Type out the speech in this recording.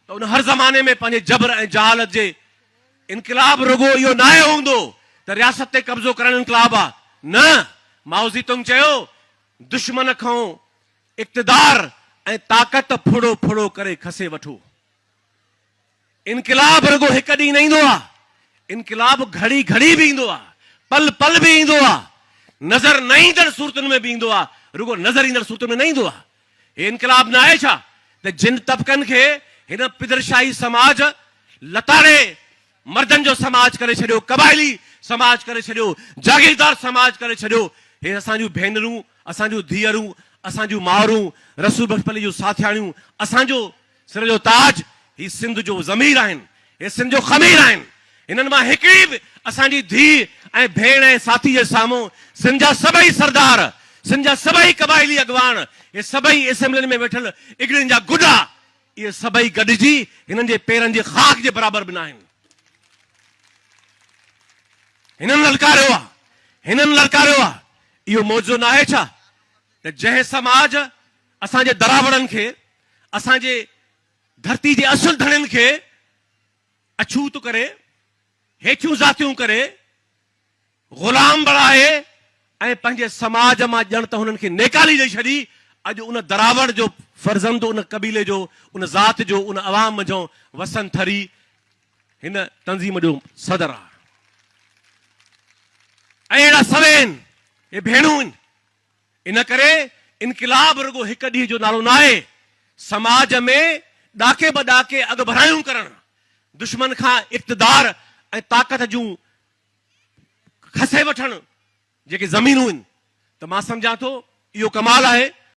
ته ان هر زماني ۾ پنهنجي جبر ۽ جهالت جي انقلاب رڳو اهو ناهي هوندو ته رياست تي قبضو ڪرڻ انقلاب آ نه مائوزي تنگ چيو دشمن کان اقتدار ۽ طاقت ڦڙو ڦڙو ڪري کسي وٺو. انقلاب رڳو هڪ ڏينهن نه ايندو آ، انقلاب گهڙي گهڙي به ايندو آ، پل پل به ايندو آ، نظر نه ايندڙ صورتن ۾ به ايندو آ، رڳو نظر ايندڙ صورتن ۾ نه ايندو آ. هي انقلاب نه آهي ڇا ته جن طبقن کي هن پدرشاهي سماج لتاڙي مردن جو سماج ڪري ڇڏيو، قبائلي سماج ڪري ڇڏيو، جاگيردار سماج ڪري ڇڏيو، هي اسان جون ڀينرون، اسان جون ڌيئرون، اسان جون مائرون، رسول بخش پلي جون ساٿياڻيون، اسان جو سر جو تاج، هي سنڌ جو ضمير آهن، هي سنڌ جو خمير آهن. هنن مان هڪڙي به اسان جي ڌيء ۽ ڀيڻ ۽ ساٿي جي سامهون سنڌ جا سڀئي سردار، سنڌ جا سڀئي قبائلي اڳواڻ، هي سڀئي اسيمبلين ۾ ويٺل اڳڙين جا گڏا، اهي سڀئي گڏجي هنن جي پيرن جي خاڪ جي برابر به ناهن. هنن للڪاريو آ، هنن للڪاريو آ. اهو معجزو ناهي ڇا ته جنهن سماج اسان جي دراوڙن کي، اسان جي ڌرتي جي اصل ڌڻين کي اڇوت ڪري، هيٺيون ذاتيون ڪري، غلام بڻائي ۽ پنهنجي سماج مان ڄڻ ته هنن کي نيڪالي ڏئي ڇڏي، اڄ ان دراوڙ جو فرزند، ان قبيلي جو، ان ذات جو، ان عوام منجهون وسن ٿري هن تنظيم جو صدر آهي ۽ اهڙا سوين هي ڀيڻون آهن. ان ڪري انقلاب رڳو هڪ ڏينهن جو نالو ناهي، سماج ۾ ڏاڪي به ڏاڪي اڳڀرايون ڪرڻ، دشمن کان اقتدار ۽ طاقت جون کسي وٺڻ جيڪي زمينون آهن ته مان سمجهان ٿو اهو ڪمال آهي.